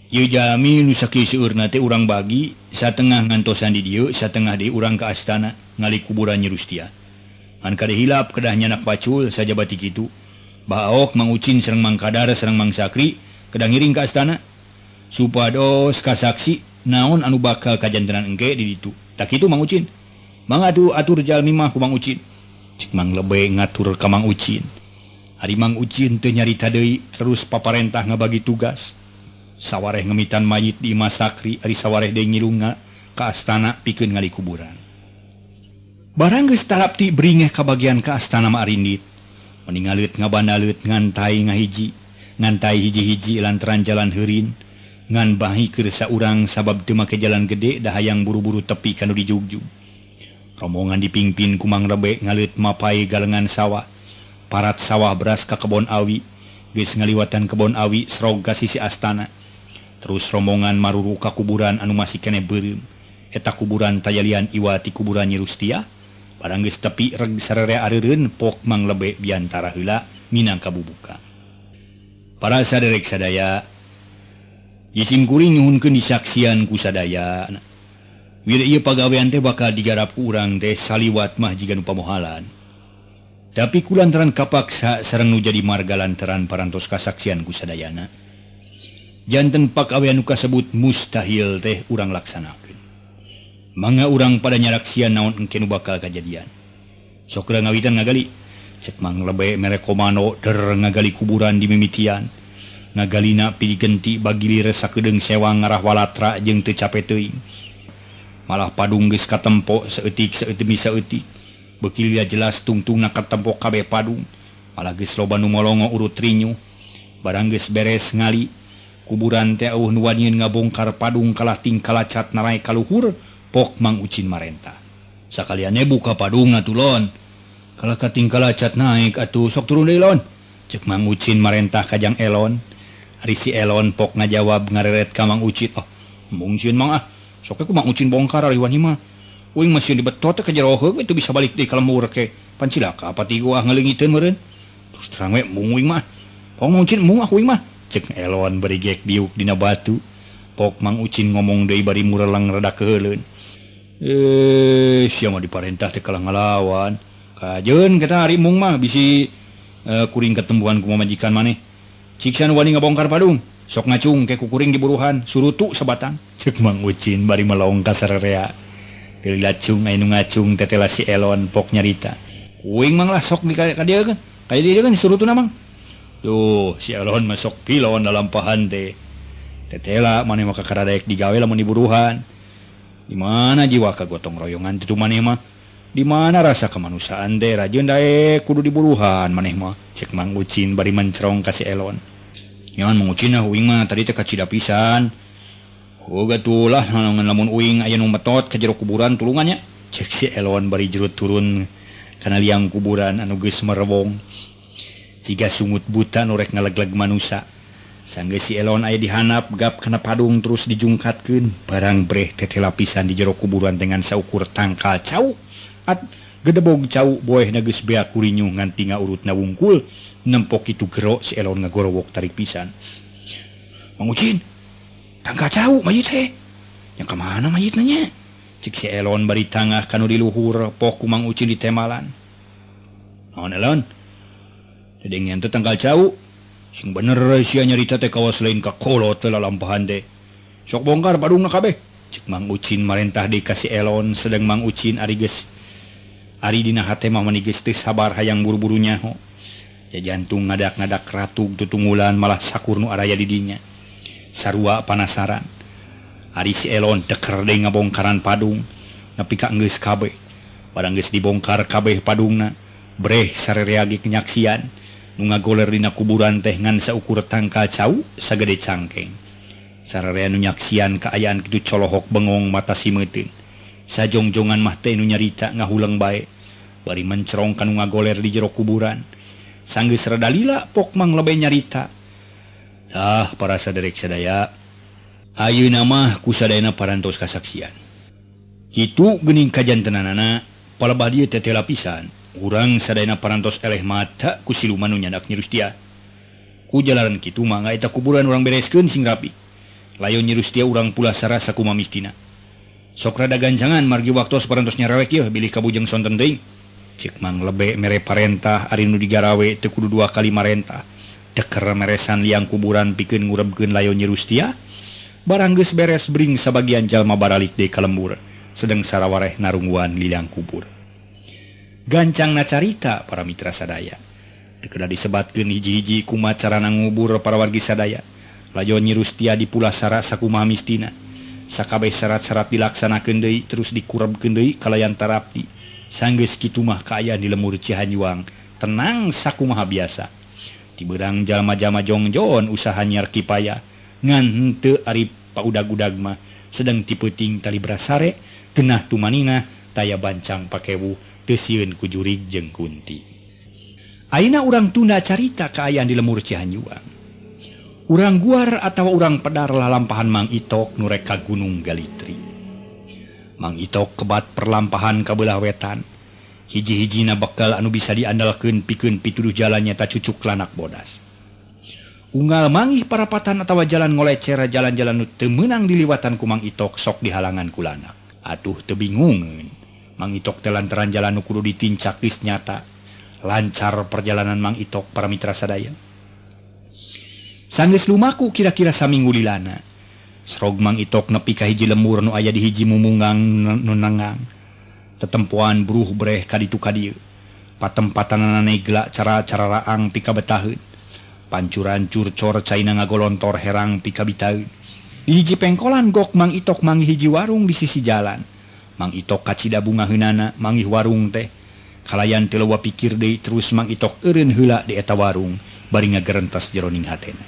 ieu jalmi nu sakieu seueurna teh urang bagi satengah ngantosan di dieu, satengah deui urang ka astana ngali kuburan Nyi Rustia. Ngan kade hilap kedah nyanak pacul sajabati kitu. Bah Aok Mang Ucin sareng Mang Kadar sareng Mang Sakri kedah ngiring ka astana. Supados kasaksi naon anu bakal kajantenan engke di ditu. Tak kitu Mang Ucin. Mangga atur jalmi mah ku Mang Ucin. Cik Mang Lebe ngatur ka Mang Ucin. Ari Mang Ucin teu nyarita deui terus paparentah ngabagi tugas. Sawareh ngemitan mayit di Imah Sakri ari sawareh deui ngilunga ka astana pikeun ngali kuburan. Barang geus talapti bringeh ka bagian ka astana mah arindit. Meningaleut ngabandaleut ngantai ngahiji, ngantai hiji-hiji lantaran jalan heurin, ngan bahi keur saurang sabab teu make jalan gede da hayang buru-buru tepi ka nu dijugjug. Rombongan dipingpin ku Mang Lebe ngaleut mapai galengan sawah, parat sawah beras ka kebon awi, geus ngaliwatan kebon awi srog ka sisi astana. Terus rombongan maruru ka kuburan anu masih keneh beureum. Eta kuburan tayalian iwa ti kuburan Nyi Rustia. Barang geus tepi reg sararea areureun pok Mang Lebe biantara heula minangka bubuka. Para saderek sadaya, isim kuring nyuhunkeun disaksian ku sadaya. Wira ieu pagawean teh bakal digarap ku urang teh saliwat mah jiga nu pamohalan. Tapi ku lantaran kapaksa sareng nu jadi marga lantaran parantos kasaksian ku sadayana. Janten pagawean nu kasebut mustahil teh urang laksanakeun. Mangga urang pada nyaraksian naon engke nu bakal kajadian. Sok ngawitan ngagali. Cek Mang Lebe mere komando der ngagali kuburan di mimitian. Ngagalina pidigenti bagilir sakedeung sewang ngarah walatra jeung teu cape teuing. Malah padung geus katempo saeutik saeutik saeutik. Beuki lila jelas tungtungna katempo kabeh padung. Malah geus loba nu molongo urut rinyuh. Barang geus beres ngali kuburan teh eueuh nu wanieun ngabongkar padung kalah tingkalacat narae ka luhur. Pok Mang Ucin marentah. Sakaliannya buka padung atuh lon. Kalah katingkalacat naik atuh sok turun deui lon. Cek Mang Ucin marentah ka Jang Elon. Ari si Elon pok ngajawab ngareret ka Mang Ucin. Oh, mung sieun Mang ah. Sok ku Mang Ucin bongkar ari wani mah. Uing mah sieun dibetot teh ka jero heug itu bisa balik deui ka lembur ke. Pan cilaka pati gua ngaleungiteun meureun. Terus terang we mung uing mah. Pok Mang Ucin mung ah uing mah. Cek Elon bari gek diuk dina batu. Pok Mang Ucin ngomong deui bari mureleng rada keuheuleun. Sia mah diparentah teh kalah ngalawan. Kajeun kita ari mung mah bisi kuring ketembuhan ku pamajikan maneh. Ciksan wani ngabongkar padung, sok ngacung ke kukuring di buruhan, surutu sabatang. Cek Mang Ucin bari melong ka sararea. Dilacung aya nu ngacung tetela si Elon pok nyarita. Kuing mang lah sok di ka dieu kan. Ka dieu kan surutuna mang. Duh, si Elon mah sok pilon dalampahan teh. Tetela maneh mah kakaradeek digawe lamun di buruhan. Di mana jiwa kagotong royongan itu maneh mah? Di mana rasa kemanusiaan teh rajeun daek kudu diburuhan maneh mah? Cek Mang Ucin bari mencerong ka si Elon. Nyaman Mang Ucin ah uing mah tadi teh kacida pisan. Oh gatulah lamun uing aya nu metot ka jero kuburan tulungan nya. Cek si Elon bari jerut turun kana liang kuburan anu geus merewong. Siga sungut buta nu rek ngalegleg manusa. Sanggeus si Elon aya dihanap gap kana padung terus dijungkatkeun. Barang breh teteh lapisan di jero kuburan dengan saukur tangkal cau. At gedebog cau boehna geus beak kurinyuh nganti ngaurutna wungkul. Nempok kitu gero si Elon ngagorowok tarik pisan. Mang Ucin, tangkal cau mayit teh. Yang ka mana mayitna nya? Cek si Elon bari tangah kanu di luhur poh ku Mang Ucin ditemalan. Naon Elon? Dedengean teh tangkal cau. Sing bener sia nyarita teh kawas lain ka kolot teh lalampahan teh. Sok bongkar padungna kabeh. Cek Mang Ucin marentah deui ka si Elon sedang Mang Ucin ari geus ari dina hate mah mani geus teu sabar hayang buru-buru nyaho. Ja jantung ngadak-ngadak ratug tutunggulan malah sakur nu araya di dinya. Sarua panasaran. Ari si Elon teker deui ngabongkaran padung nepi ka geus kabeh. Barang geus dibongkar kabeh padungna, breh sarerea ge kenyaksian. Nu ngagoler dina kuburan teh ngan saukur tangkal cau sagede cangkeng. Sararea nu nyaksian kaayaan kitu colohok bengong mata simeuteun. Sajongjongan mah teh nu nyarita ngahuleng bae. Bari mencerong ka nu ngagoler di jero kuburan. Sanggeus rada lila pok Mang Lebe nyarita. Tah para saderek sadaya, ayeuna mah ku sadayana parantos kasaksian. Kitu geuning kajantenanana palebah dieu teh lapisan. Urang sadayana parantos eleh mata ku siluman nu nyandak Nyi Rustia. Ku jalaran kitu mangga eta kuburan urang bereskeun sing rapi. Layon Nyi Rustia urang pulasara sakumaha mistina. Sok rada gancangan margi waktos parantos nyarewek yeuh bilih kabujeng sonten teuing. Cek Mang Lebe mere parentah ari nu digarawe teu kudu dua kali marentah. Teker meresan liang kuburan pikeun ngurebkeun layon Nyi Rustia. Barang geus beres bring sabagian jalma baralik deui ka lembur, sedeng sarawareh narungguan liang kubur. Gancangna carita para mitra sadaya. Teu kedah disebatkeun hiji-hiji kumaha carana ngubur para wargi sadaya. Layon Nyi Rustia dipulasara sakumaha mistina. Sakabeh syarat-syarat dilaksanakeun deui terus dikurebkeun deui kalayan tarapti. Sanggeus kitu mah kaayaan di lemur Cihanjuang tenang sakumaha biasa. Tibeurang jalma-jalma jongjon usaha nyiar kipaya ngan henteu ari paudag-udag mah sedang ti peuting tali brasare genah tumanina taya bancang pakewu teu sieun ku jurig jeung kunti. Ayeuna urang tunda carita kaayaan di lemur Cihanjuang. Urang guar atawa urang pedar lalampahan Mang Itok nu rek ka Gunung Galitri. Mang Itok kebat perlampahan ka beulah wetan. Hiji-hijina bekal anu bisa diandalkeun pikeun pituduh jalan nyata cucuk lanak bodas. Unggal mangih parapatan atawa jalan ngolecer jalan-jalan nu teu meunang diliwatan ku Mang Itok sok dihalangan ku lanak. Atuh teu bingungeun. Mang Itok teh lantaran jalan nu kudu ditincak geus nyata. Lancar perjalanan Mang Itok para mitra sadaya. Sanggeus lumaku kira-kira saminggu lilana. Srog Mang Itok nepi ka hiji lemur nu aya di hiji mumungang nu nengang. Tetempoan buruh breh ka ditu ka dieu. Patempatanana negla cara-cara raang pikabetaheun. Pancuran curcor caina ngagolontor herang pikabitaeun. Di hiji pengkolan gok Mang Itok manggih hiji warung di sisi jalan. Mang Itok kacida bungaheunana manggih warung teh. Kalayan teu loba pikir deui terus Mang Itok eureun heula di eta warung bari ngagerentas jeroning hatena.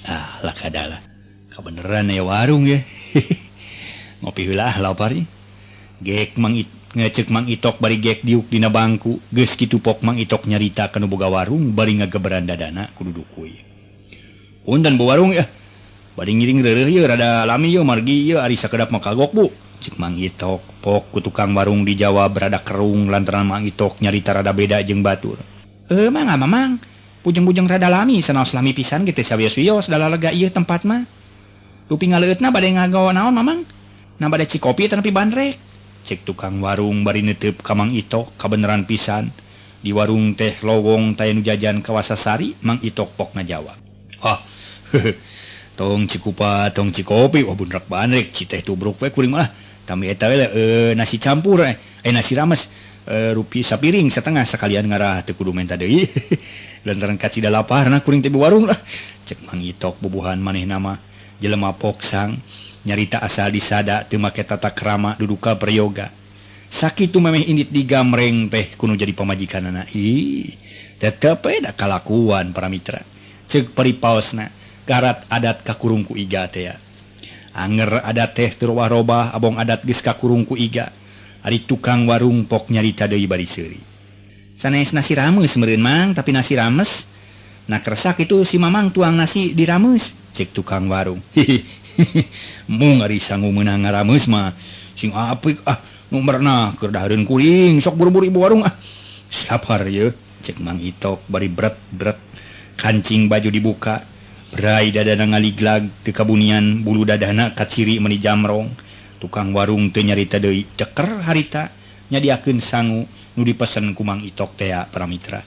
Ah, lakadalah. Kabeneran aya warung ya. Ngopi heula ah lapar ieu. Gek Mang ngecek Mang Itok bari gek diuk dina bangku. Geus kitu pok Mang Itok nyarita ka nu boga warung bari ngageberan dadana ku duduk we. Punten bu warung ya. Bari ngiring reureuh ieu rada lami ieu margi ieu ari sakedap mah kagok bu. Cek Mang Itok pok ku tukang warung dijawab rada kerung lantaran Mang Itok nyarita rada beda jeung batur. Mangga mamang. Bujeng-bujeng rada lami sanaos lami pisan ge teh sawios-wios dalah lega ieu tempat mah. Dupi ngaleutna bade ngagawa naon mamang? Na bade cikopi tapi bandrek. Cek tukang warung bari neteup ka Mang Itok kabeneran pisan. Di warung teh lowong taya nu jajan kawasasari Mang Itok pok ngajawab. Ah, tong cikupa tong cikopi wah bundrak bandrek ci teh tubruk we kuring mah. Tami eta we nasi campur nasi rames rupi sapiring setengah sekalian ngarah teu kudu menta deui. Lantaran kacida laparna kuring teh warung lah. Cek Mang Itok bubuhan manehna mah jelema poksang nyarita asal disada teu make tata krama duduka prayoga. Sakitu memeh indit digamreng teh kudu jadi pamajikanana. Ih, tetep we da kalakuan para mitra. Ceuk paripaosna garat adat kakurung ku iga teh ya. Anger adat teh teu robah-robah abong adat geus kakurung ku iga. Ari tukang warung pok nyarita deui bari seuri. Sanes nasi rames meureun Mang, tapi nasi rames. Nah kersak itu si Mamang tuang nasi dirames. Cek tukang warung. Mung ari sangu meunang ngarameus mah sing apik ah nu merenah keur dahareun kuring sok buru-buru ibu warung ah. Sabar ye, cek Mang Itok bari bret-bret kancing baju dibuka. Berai dadana ngaliglag teu kabunian bulu dadana kaciri meuni jamrong. Tukang warung teu nyarita deui ceker harita nyadiakeun sangu nu dipesen ku Mang Itok tea para mitra.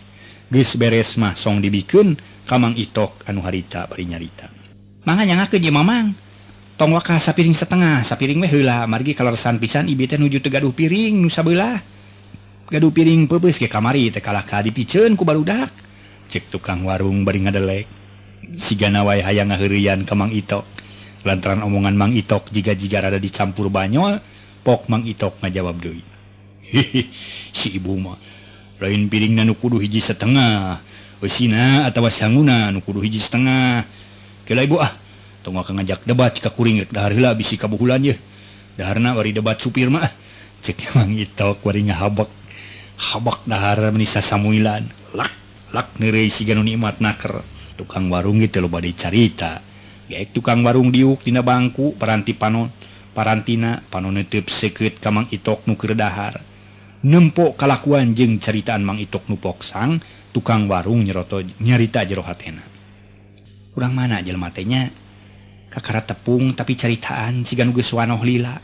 Geus beres mah song dibikeun ka Mang Itok anu harita bari nyarita. Mangga nyangakeun ye Mamang. Tong wakah sapiring setengah, sapiring we heula margi kaleresan pisan ibi teh nuju teu gaduh piring nu sabelah. Gaduh piring peupeus ge kamari teh kalah ka dipiceun ku barudak. Cek tukang warung bari ngadelek. Sigana wae hayang ngaheureuyan ka Mang Itok. Lantaran omongan Mang Itok jiga-jiga rada dicampur banyol, pok Mang Itok ngajawab deui. Hihi, si ibu mah lain piringna nu kudu hiji setengah, eusina atawa sanguna nu kudu hiji setengah. Kela ibu ah, tong waka ngajak debat ka kuring rek dahar heula bisi kabuhulan yeuh. Daharna bari debat supir mah. Cek Mang Itok bari ngahabak. Habak dahar meuni sasamuilan. Lak lak neureuy siga nu nikmat naker. Tukang warung ge teu loba dicarita. Geek tukang warung diuk dina bangku paranti panon parantina panon neuteub seukeut ka Mang Itok nu keur dahar. Nempo kalakuan jeung caritaan Mang Itok nu poksang, tukang warung nyeroto nyarita jero hatena. Urang mana jelema teh nya? Kakara tepung tapi caritaan siga nu geus wanoh lila.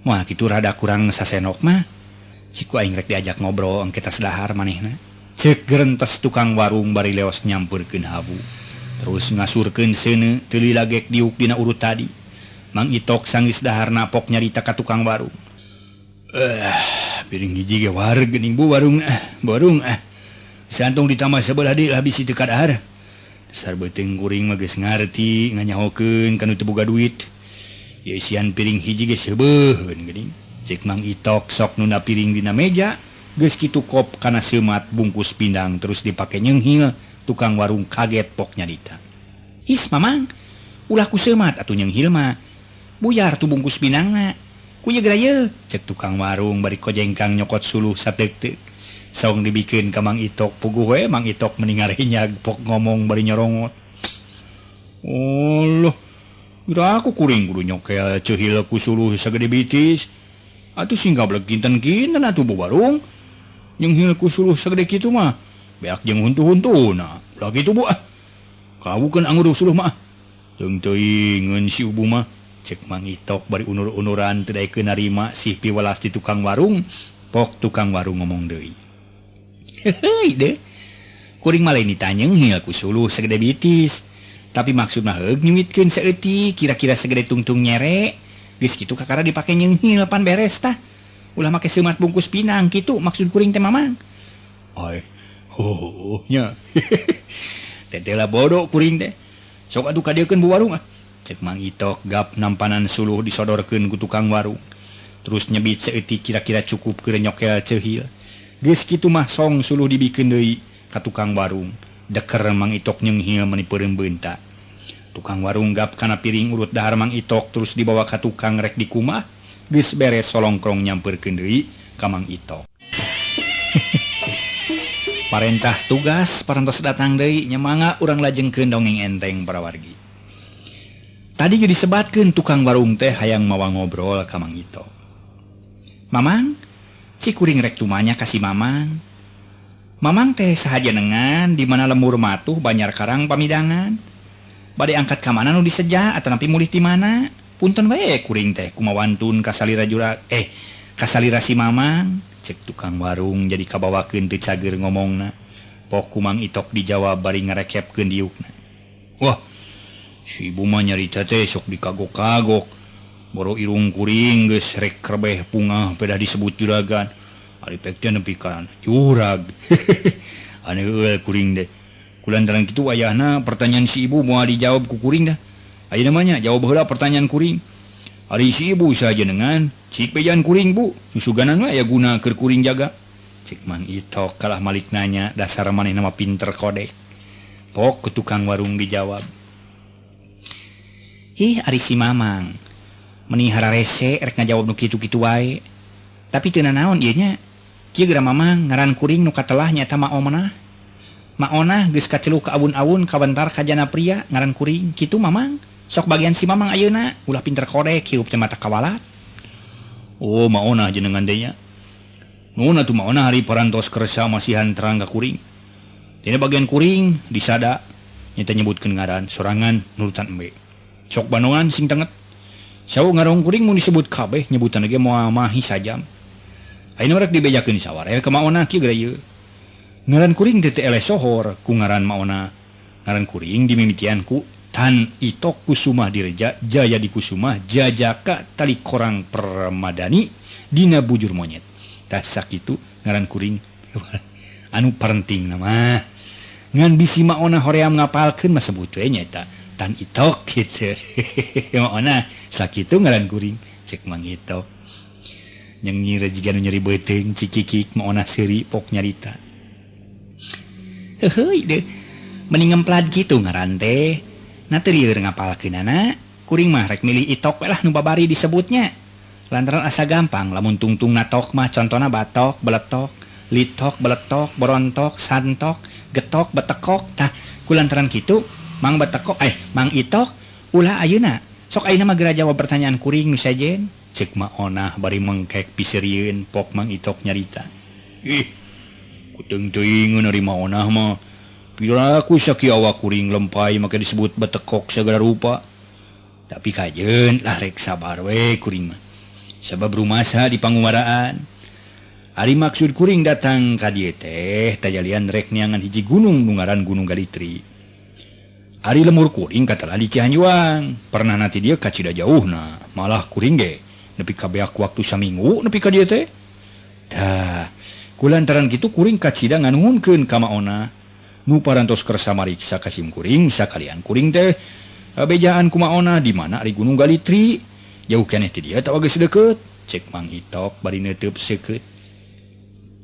Wah kitu rada kurang sasenok mah. Siku aing rek diajak ngobrol engke tas dahar manehna. Ceuk gerentes tukang warung bari leos nyampeurkeun habu. Terus ngasurkeun seuneu teu lila gek diuk dina urut tadi. Mang Itok sanggeus daharna pok nyarita ka tukang warung. Piring hiji ge wareg geuning bu warung warung Santong ditambah sebelah deui lah bisi teu kadahar. Dasar beuteung kuring mah geus ngarti nganyahokeun kanu teu boga duit. Ieu isian piring hiji ge seubeuheun geuning. Cek Mang Itok sok nunda piring dina meja, geus kitu kop kana seumat bungkus pindang terus dipake nyeunghil. Tukang warung kaget pok nyarita. His mamang, ulah ku seumat atuh nyeunghil mah. Buyar tu bungkus pindangna. Ku ye geura ye, cek tukang warung bari kojengkang nyokot suluh sateuk-teuk. Song dibikeun ka Mang Itok puguh we Mang Itok meni ngarenyag pok ngomong bari nyorongot. Oh loh, geura aku kuring kudu nyokel ceuhil ku suluh sagede bitis. Atuh sing gablek kinten-kinten atuh bu warung. Nyeunghil ku suluh sagede kitu mah. Beak jeung huntu-huntuna. Ulah kitu bu ah. Kawukeun anggur suluh mah. Teung teuingeun si ubu mah. Cek Mang Itok bari unur-unuran teu daekeun narima sih piwelas di tukang warung. Pok tukang warung ngomong deui. Heuy deh. Kuring mah lain ditanyeunghil ku suluh sagede bitis. Tapi maksudna heug nyuwitkeun saeutik kira-kira sagede tungtung nyere. Geus kitu kakara dipake nyeunghil pan beres tah. Ulah make seumat bungkus pinang kitu maksud kuring teh mamang. Ai. Oh nya. Teteh lah bodoh kuring teh. Sok atuh kadiekeun bu warung ah. Cek Mang Itok gap nampanan suluh disodorkeun ku tukang warung. Terus nyebit saeutik kira-kira cukup keur nyokel ceuhil. Geus kitu mah song suluh dibikeun deui ka tukang warung. Deker Mang Itok nyeunghil meni peureum beunta. Tukang warung gap kana piring urut dahar Mang Itok terus dibawa ka tukang rek dikumah. Geus beres solongkrong nyampeurkeun deui ka Mang Itok. Parentah tugas parantos datang deui nyemanga urang lajengkeun dongeng enteng para wargi. Tadi ge disebatkeun tukang warung teh hayang mawa ngobrol ka Mang Itok. Mamang, si kuring rek tumanya ka si Mamang. Mamang teh sahajenengan di mana lemur matuh banyar karang pamidangan. Bade angkat ka mana nu diseja atanapi mulih ti mana? Punten wae kuring teh kumawantun ka salira jura ka salira si Mamang. Cek tukang warung jadi kabawakeun teu cager ngomongna. Pok ku Mang Itok dijawab bari ngarekepkeun diukna. Wah, si ibu mah nyarita teh sok dikagok-kagok. Boro irung kuring geus rek rebeh pungah pedah disebut juragan. Ari pek teh nepi ka jurag. Aneh eueuh kuring teh. Kulantaran kitu ayahna pertanyaan si ibu moal dijawab ku kuring dah. Ayeuna mah nya jawab heula pertanyaan kuring. Ari si ibu sajenengan cik bejan kuring bu, susuganan we aya guna keur kuring jaga. Cik Mang Itok kalah malik nanya dasar manehna mah pinter kodek. Pok ke tukang warung dijawab. Ih ari si Mamang meni hararese rek ngajawab nu kitu-kitu wae. Tapi teu nanaon ieu nya. Kieu geura Mamang ngaran kuring nu katelah nyaeta Maonah. Maonah geus kaceluk ka awun-awun kawentar ka jana pria ngaran kuring kitu Mamang. Sok bagian si Mamang ayeuna ulah pinter kodek hirup teh mata kawalat. Oh Maonah jenengan deui nya. Nuhun atuh Maonah hari parantos kersa masihan terang ka kuring. Dina bagian kuring disada nyata nyebutkeun ngaran sorangan nurutan embe. Sok banongan sing tenget. Sawu ngarong kuring mun disebut kabeh nyebutan ge moal mahi sajam. Ayeuna rek dibejakeun saware ka Maonah kieu geura ieu. Ngaran kuring teh teu eleh sohor ku ngaran Maonah. Ngaran kuring dimimitian ku Tan Itok Kusumah Direja Jaya di Kusumah Jajaka Tali Korang Permadani dina bujur monyet. Tah sakitu ngaran kuring anu parenting mah. Ngan bisi Maonah hoream ngapalkeun mah sebut we nya eta Tan Itok kitu. Maonah sakitu ngaran kuring cek Mang Itok. Nyengir jiga nu nyeri beuteung cikikik Maonah seuri pok nyarita. Heuheuy deuh meni ngemplad kitu ngaran teh. Na teu lieur ngapalkeunana, kuring mah rek milih Itok we lah nu babari disebutnya. Lantaran asa gampang lamun tungtung natok mah contona batok, beletok, litok, beletok, borontok, santok, getok, betekok. Tah kulantaran kitu Mang betekok Mang Itok ulah ayeuna. Sok ayeuna mah geura jawab pertanyaan kuring nu sejen. Cek Maonah bari mengkek piseurieun pok Mang Itok nyarita. Ih, kuteung teuing ari Maonah mah. Piraku sakieu awak kuring lempai make disebut betekok segala rupa. Tapi kajeun lah rek sabar we kuring mah. Sabab rumasa di pangumaraan. Ari maksud kuring datang ka dieu teh tajalian rek neangan hiji gunung nu ngaran Gunung Galitri. Ari lemur kuring katalah di Cihanjuang pernah nanti dia kacida jauhna malah kuring ge nepi ka beak waktu saminggu nepi ka dieu teh. Tah kulantaran kitu kuring kacida nganuhunkeun ka maona nu parantos kersa mariksa ka sim kuring sakalian kuring teh bejaan ku maona di mana ari Gunung Galitri jauh keneh ti dieu atawa geus deukeut. Cek Mang Itok bari neuteub seukeut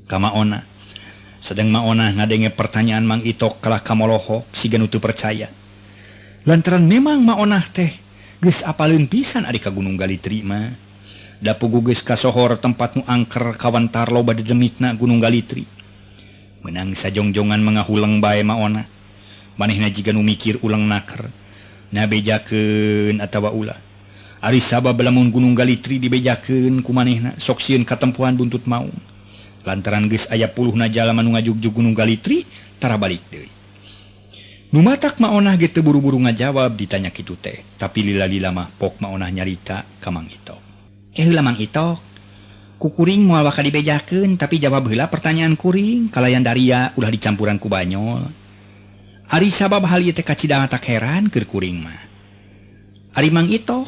ka maona. Sedang maona ngadenge pertanyaan Mang Itok kalah kamolohok siga nu teu percaya. Lantaran memang maonah teh geus apaleun pisan ari ka Gunung Galitri mah. Da pugu geus kasohor tempat nu angker kawantar loba dedemitna Gunung Galitri. Menang sajongjongan mangahuleng bae maona. Manehna jiga nu mikir ulang naker. Na bejakeun atawa ulah. Ari sabab lamun Gunung Galitri dibejakeun ku manehna sok sieun katempuhan buntut maung. Lantaran geus aya puluhna jalma nu ngajugjug Gunung Galitri tara balik deui. Nu matak maonah ge teu buru-buru ngajawab ditanya kitu teh, tapi lila-lila mah pok maonah nyarita ka Mang Itok. Heula Mang Itok, ku kuring moal bakal dibejakeun tapi jawab heula pertanyaan kuring kalayan daria ulah dicampuran ku banyol. Ari sabab hal ieu teh kacida tak heran keur kuring mah. Ari Mang Itok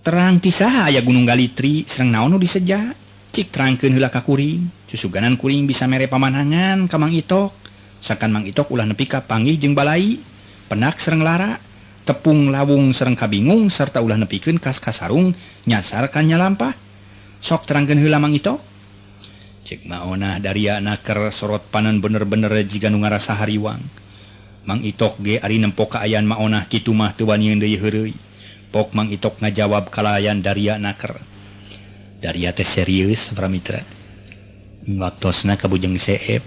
terang ti saha aya Gunung Galitri sareng naon nu diseja? Cik terangkeun heula ka kuring, susuganan kuring bisa mere pamanangan ka Mang Itok. Sakan Mang Itok ulah nepi ka panggih jeung balai, penak sareng lara, tepung lawung sareng kabingung sarta ulah nepikeun kas kasarung nyasar ka nyalampah. Sok terangkeun heula Mang Itok. Cek maonah daria naker sorot panon bener-bener jiga nu ngarasa hariwang. Mang Itok ge ari nempo kaayaan maonah kitu mah teu wanian deui heureuy. Pok Mang Itok ngajawab kalayan daria naker. Daria teh serius pramitra. Waktosna ka Bujeng Seep.